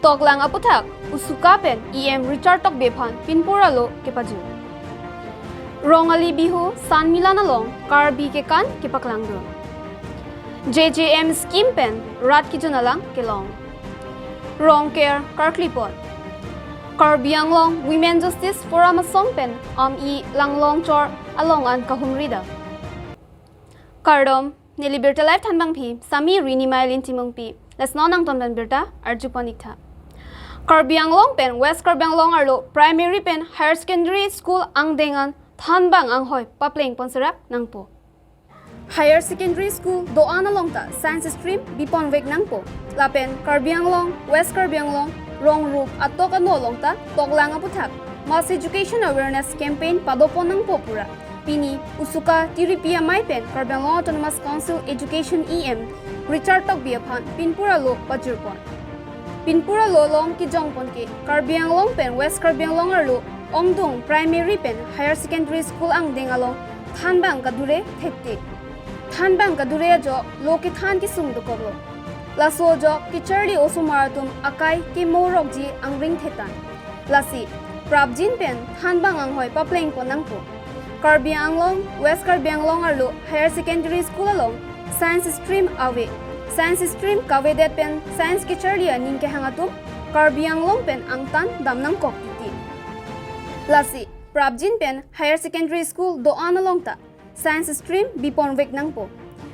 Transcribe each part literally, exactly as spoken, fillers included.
Toklang aputhak Usuka pen E M Richard Tokbi aphan pinpur alo kepajir. Rongali Bihu Sanmilan along Karbi kekan kepaklangdun. J J M scheme pen rat kejun alang kelong. Rongker karklipon. Karbi Anglong Women Justice Forum asong pen ami langlongchor along an kahumri dam. Kardom, neli birta live thanbang phi, sami Rini Mailin Timungpi. Lasi non nangton pen birta arjupon iktha. Karbi Anglong pen West Karbi Anglong arlo primary pen higher secondary school angdeng an thanbang anghoi paplengpon serak nangpo. Higher secondary school do-an along ta science stream biponvek nangpo. Lapen Karbi Anglong, West Karbi Anglong, rong rup atok ano along ta toklang aputhak mass education awareness campaign padopon nangpo pura pini Usuka Tiripi Amei pen Karbi Anglong Autonomous Council Education E M Richard Tokbi aphan pinpur alo pajirpon. Pinpur alo along kejongpon ke Karbi Anglong pen West Karbi Anglong arlo ongdung primary pen higher secondary school angdeng along thanbang kadure thektik. Thanbang kadure ajok lo kethan kesung dokoklo. Laso ajok kecharli osomar atum akai kemorokji angring thetan. Lasi prapjin pen thanbang anghoi paplengpon nangpo. Karbi Anglong, West Karbi Anglong arlo higher secondary school along science stream ave. Science stream kavedet pen science kecharli aning kehang atum Karbi Anglong pen angtan dam nangkok titi. Lasi prapjin pen higher secondary school do-an along ta science stream biponvek nangpo.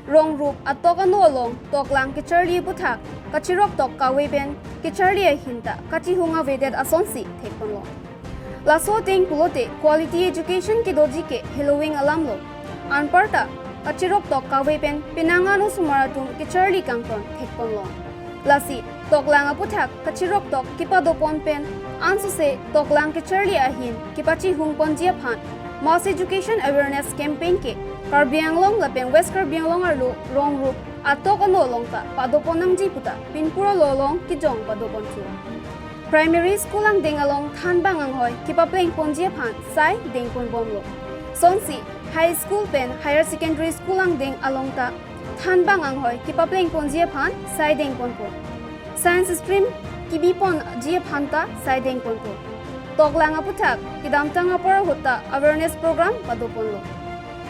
Rong rup atok ano along toklang kecharli aputhak kachirok tok kave pen kecharli ahin ta kachihung avedet asonsi thekponlo. Laso ateng pulote quality education kedoji ke heloving alamlo. Anparta kachirok tok kave pen penang ano osomar atum kecharli kangton thekponlo. Lasi toklang aputhak kachirok tok kepadopon pen ansose toklang kecharli ahin kepachihungponji aphan mass education awareness campaign ke Karbi Anglong lapen West Karbi Anglong arlo rong rup atok ano along ta padopon nangji puta pinpur alo along kejong padoponthu. Primary school angdeng along thanbang anghoi kepaplengponji aphan sai dengponbomlo. Sonsi high school pen higher secondary school angdeng along ta thanbang anghoi kepaplengponji aphan sai dengponpo. Science stream kebiponji aphan ta sai dengponpo. Toklang aputhak kedamtang apor ahut ta awareness program padoponlo.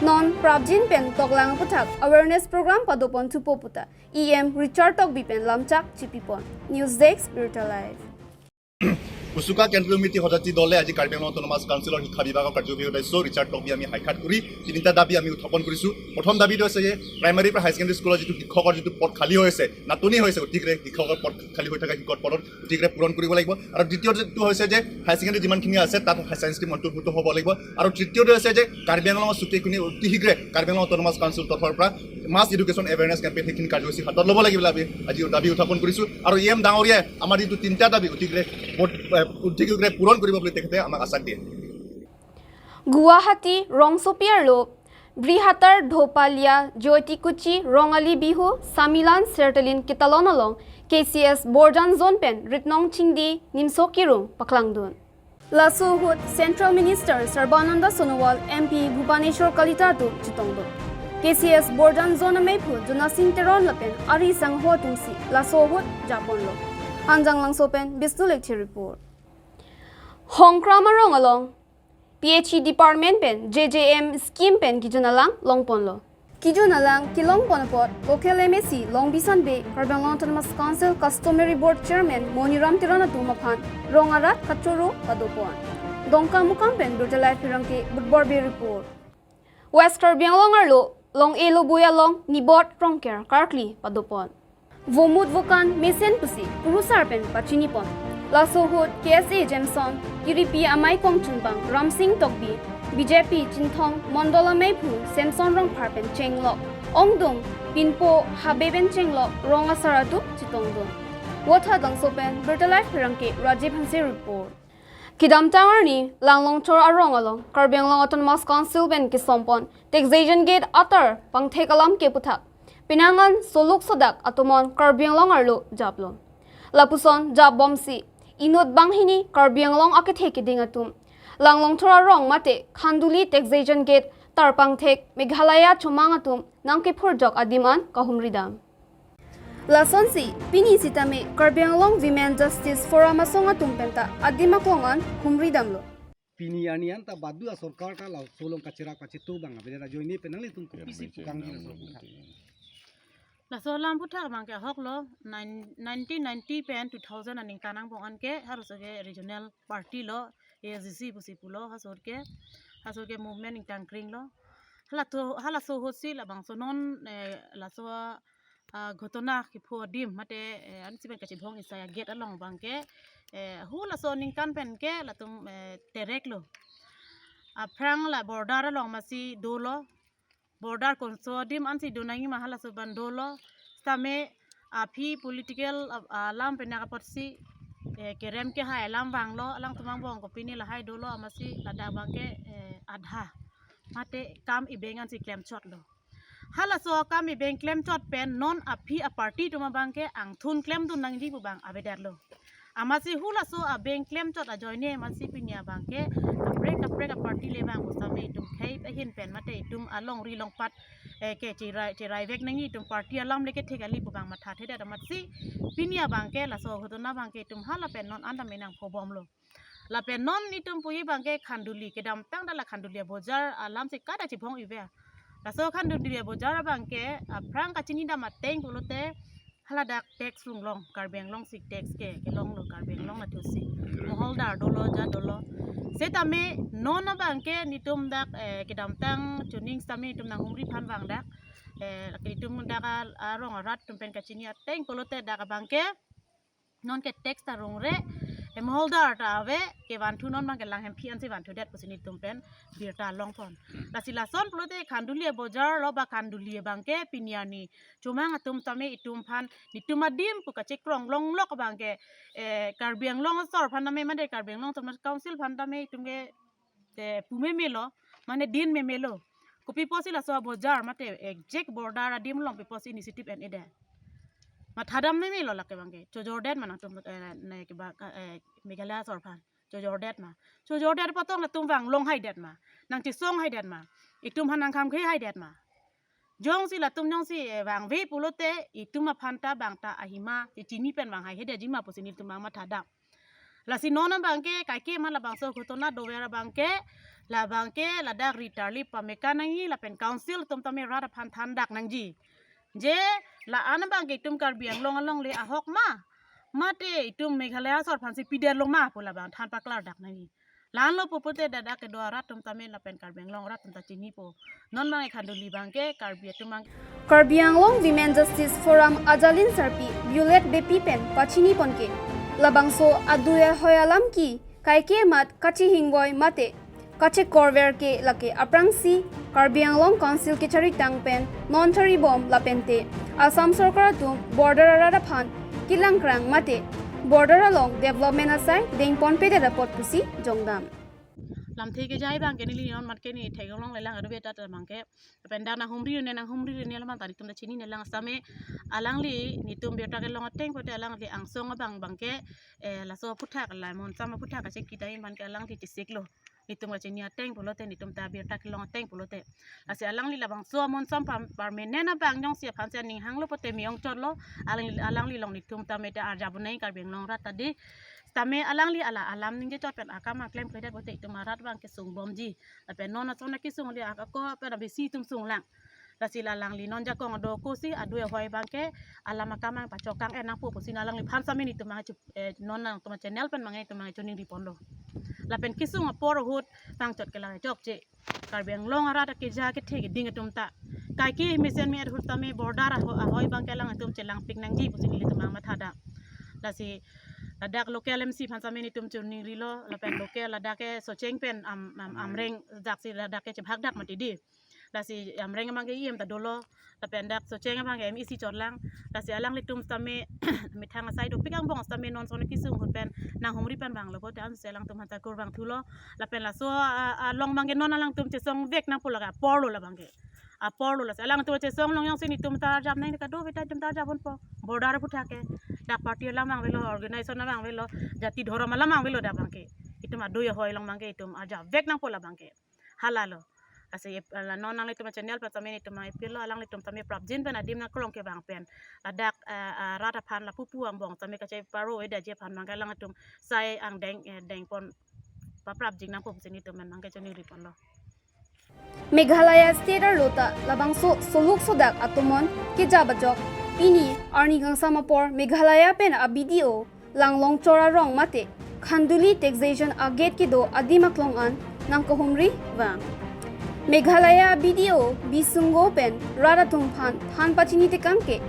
Non prapjin pen toklang aputhak awareness program padoponthupo puta E M Richard Tokbi pen lamchak chipipon. News Desk, Birta Live. উচুকা কেন্দ্ৰীয় সমিতি সজাতি দলে আজি কাৰ্বি আংলং অট'নমাছ কাউন্সিলৰ শিক্ষা বিভাগৰ কাৰ্যবাহী সদস্য ৰিচাৰ্ড টকবি আমি সাক্ষাৎ কৰি তিনিটা দাবী আমি উত্থাপন কৰিছো। প্ৰথম দাবীটো হৈছে যে প্ৰাইমেৰী পৰা হাই ছেকেণ্ডেৰী স্কুলৰ যিটো শিক্ষকৰ যিটো পদ খালী হৈ আছে, নাটনি হৈছে, অতিকে শিক্ষকৰ পদ খালী হৈ থকা শিক্ষক পদত অতিকে পূৰণ কৰিব লাগিব। আৰু দ্বিতীয়টো হৈছে যে হাই ছেকেণ্ডেৰী যিমানখিনি আছে তাত ছায়েন্স ষ্ট্ৰীম অন্তৰ্ভুক্ত হ'ব লাগিব। আৰু তৃতীয়টো হৈছে যে কাৰ্বি আংলঙৰ চুকে কোণে অতি শীঘ্ৰে কাৰ্বি আংলং অট'নমাছ কাউন্সিল তৰফৰ পৰা মাছ এডুকেশ্যন এৱেৰনেছ কেম্পেইন সেইখিনি কাৰ্যসূচী হাতত ল'ব লাগিলে বুলি আজি দাবী উত্থাপন কৰিছো। আৰু ই এম ডাঙৰীয়াই আমাৰ যিটো তিনিটা দাবী অতিকে বহুত, এ, অতিকে পূৰণ কৰিব বুলি তেখেতে আমাক আশ্বাস দিয়ে। গুৱাহাটী ৰংচপি আৰু বৃহত্তৰ ধপালিয়া জ্যোতিকুচি ৰঙালী বিহু চামিলান চেৰটেলিন কিতালন along K C S Borjan Zone pen ritnong chingdi nimso kirung paklangdun. Laso ahut Central Minister Sarbananda Sonowal, M P Bhubaneswar Kalita atum chetongdun. K C S Borjan Zone ameiphu Jona Singh Teron lapen ari sangho atumsi laso ahut japonlo. Anjanglangso pen Bisnu Lekthe report. Hongkram arong along P H E department pen J J M scheme pen kijun alang longponlo. Kijun alang kelongpon apot local M A C Longbisan Bey, Karbi Anglong Autonomous Council Customary Board Chairman Moniram Teron atum aphan rong arat kachoro padopon. Dongkamukam pen Birta Live Pherangke Budbor Bey report. West Karbi Anglong arlo Long-e Lobui along Nibot Rongker karkli padopon. Vomut vokan mesen pusi kurusar pen pachinipon. Laso ahut K S A Jameson, Kiripi Amei kongchunbang Ramsing Tokbi, B J P Chinthong Mondol ameiphu Samson Rongphar pen chenglok, ongdung, pinpo, habe pen chenglok rong asar atum chetongdun. Vothatlangso pen Birta Live Pherangke Rajiv Hanse report. Kedamtang arni Langlongchor arong along Karbi Anglong Autonomous Council pen kesompon Taxation Gate atar pangthek alam keputhak penang an soluk sodak atomon Karbi Anglong arlo japlo. Lapuson japbomsi inut banghini Karbi Anglong akethe keding atum Langlongchor arong mate Khanduli Taxation Gate Tarpangthek Meghalaya chomang atum nangkephurjok adim an kahumridam. Lasonsi pini sitame Karbi Anglong Women Justice Forum asong atum penta adim aklong an humridamlo. Pini arni anta badu asorkar ta laso along kacherap kachetu abang avedet ajoine pen nanglitum kopisi pukangji laso aphuthak? Laso alam aphuthak abangke ahoklo, nine- nineteen ninety pen two thousand aningkan angbong anke halaso ke regional party lo, A S D C pusi pulo, halaso ke, halaso ke movement ingtangkring lo. Halaso, halaso ahutsi labangso non, eh, laso, ah, ghotona kepho adim mate, eh, ansi pen kachibong isai agate along abangke, eh, halaso aningkan pen ke latum, eh, terek lo. Aphrang la border along masi dolo. Border konso adim ansi do nangji ma halaso abang dolo. Sitame aphi political, ah, alam pen apotsi, eh, kerem kehai alam vanglo, alangtum angbong kopine lahai dolo amatsi ladak abangke, eh, adha mate kam ibeng ansi klemchotlo. Halaso akam ibeng klemchot pen non aphi aparty atum abangke angthun klemdun nangji pu abang avedetlo. Amatsi halaso abeng klemchot ajoine amatsi pini abangke kaprek kaprek aparty le vang pu sitame itum khei ahin pen mate itum alongri longpat, eh, ke cherai cherai vek nangji, itum party alam le kethek kali pu abang mathathedet amatsi pini abangke laso ghotona abangke itum hala pen non anta menang phobomlo. Lapen non itum puji abangke Khanduli, kedamtang dak la Khanduli abojar alamsi kada chibong ive. Laso Khanduli abojar abangke aphrang kachinidam ateng pulote haladak tax runglong, Karbi Anglong si tax ke kelonglo, Karbi Anglong nathusi. Moholdar dolo, ja dolo. Sitame non abangke nitum dak, eh, kedamtang chuning sitame itum nanghumri aphan vang dak, eh, itum dak a- arong arat atum pen kachini ateng pulote dak abangke nonke tax ta rungre, eh, moholdar ta ave, kevanthu non abangke lang hemphi ansi vanthudet pusi nitum pen birta longpon. Lasi lason pulote Khanduli abojar lo ba Khanduli abangke pini arni chomang atum tame itum aphan nitum adim pu kachekrong longlok abangke, eh, Karbi Anglong asor aphan tame mate Karbi Anglong Autonomous Council aphan tame itum ke, eh, pu memelo, mane din memelo. Kopi pusi laso abojar mate exact border adim along pi pusi initiative en-edet? Mathadam memelo lake abangke. Chojordet ma nangtum, eh, ne ke ba, eh, Meghalaya asor aphan. Chojordet ma. Chojordet apot tong latum vanglong haidet ma. Nangchesong haidet ma. Itum aphan nangkhamkhe haidet ma. Jongsi latum jongsi, eh, vangve pulote itum aphan ta bang ta ahima, chechini pen vang haihedetji ma pusi nitum abang mathadam. Lasi non abangke kaike ma labangso ghotona dover abangke, labangke ladak ri tarli pameka nangji lapen council atum tame rat aphan thandak nangji. Je la-an abangke itum Karbi Anglong alongle ahok ma, mate itum Meghalaya asor aphansi pidetlo ma pu labang than paklardak nangji. La-anlo pu pulote dak dak kedo arat atum tame lapen Karbi Anglong arat atum ta chinipo. Non abang Khanduli abangke Karbi atum abang. Karbi Anglong Women Justice Forum ajalin sarpi Violet Beypi pen pachiniponke, labangso adui ahoi alam ke kaike mat kachihingvoi mate kachekorver ke lake aphrangsi Karbi Anglong Council kecharitang pen non charibom lapente Assam sorkar atum border arat aphan kelangkrang mate border along development asai dengponpedet apot pusi jongdam. Lamthe kejai abangke neli non mat ke ne theklong lelang adu beta ta abangke. Lapen dak nanghumri ne nanghumri ne laman ta nitum ta chinine lang sitame alangli nitum birta kelong ateng pulote alangli angsong abang abangke, eh, laso aphuthak la monsam aphuthak kachekitang abangke alangli chesiklo. Nitum kachini ateng pulote nitum ta birta kelong ateng pulote. Lasi alangli labangso monsam pam- permanent abang jongsi aphansi aning hanglo pulote me-ong chotlo. Alangli, alangli along nitum tame ta arjap un-e Karbi Anglong arat ta di. Tame alangli ala alam ningje chot pen akam aklemkledet pulote itum arat abangke sungbomji. Lapen non ason akesung le ak- ako pen abisi itum sunglang. Lasi la alangli non jakong ado kosi adui ahoi abangke alam akam abang pachokang en nangpo pusi alangliphan sitame nitum abang chu- eh, non nangtum channel pen abang itum abang choningriponlo. Lapen kesung apor ahut pangchot ke lang chokche. Karbi Anglong arat akeja kethe keding atum ta kaike mesen me ahut tame border aho- ahoi abangke alangtum chelangpik nangji pusi nelitum abang mathadam. Lasi ladak local M C aphan sitame nitum choningrilo lapen local ladak ke Socheng pen Am- Am- Amreng jaksi ladak ke chebhakdak mati di. Lasi Amreng abangke E M ta dolo. Lapen dak Socheng abangke M A C chotlang. Lasi alanglitum sitame methang asai dopik angbong sitame non ason akesung ahut pen nanghumri pen vanglo pulote ansi alangtum aphan ta kurvangthulo. Lapen laso a- a- along abangke non alangtum chesongvek nangpo lake aporlo labangke. Aporlo lasi alangtum chesong long jongsi nitum ta arjap nang kado beta itum ta arjap unpo. Border aphuthak ke. Dak party alam abang avelo, organization abang avelo, jati dhorom alam abang avelo dak abangke. Itum adui ahoi along abangke itum arjapvek nangpo labangke. Halalo. Lasi, eh, la non nanglitum channel pen tame nelitum appeal lo, alanglitum tame prapjin pen adim nangkelong kevang pen ladak, eh, eh, rat aphan lapu pu angbong tame kacheparo-edaji aphan abangke alanglitum sai angdeng, eh, dengpon paprapjin nangpo pusi nelitum pen abangke choningri ponlo. Meghalaya state arlo ta labangso soluk sodak atomon kejap ajok pini arni kangsam apor Meghalaya pen a-B D O Langlongchor arong mate Khanduli taxation agate kedo adim aklong an nangkehumri vang. Meghalaya B D O Bisunggo pen rat atum aphan than pachini tekang ke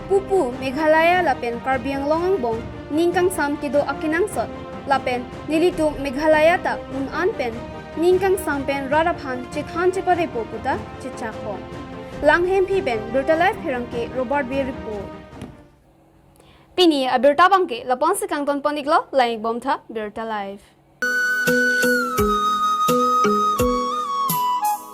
pupu Meghalaya lapen Karbi Anglong angbong ning kangsam kedo akenangsot lapen nelitum Meghalaya ta un-an pen ning kangsam pen rat aphan chethan cheparepo puta chechakpon. Langhemphi pen Birta Live pherangke Robert Bey report. Pini abirta abangke lapu-ansi kangton pon-iklo, lang-ikbomtha Birta Live.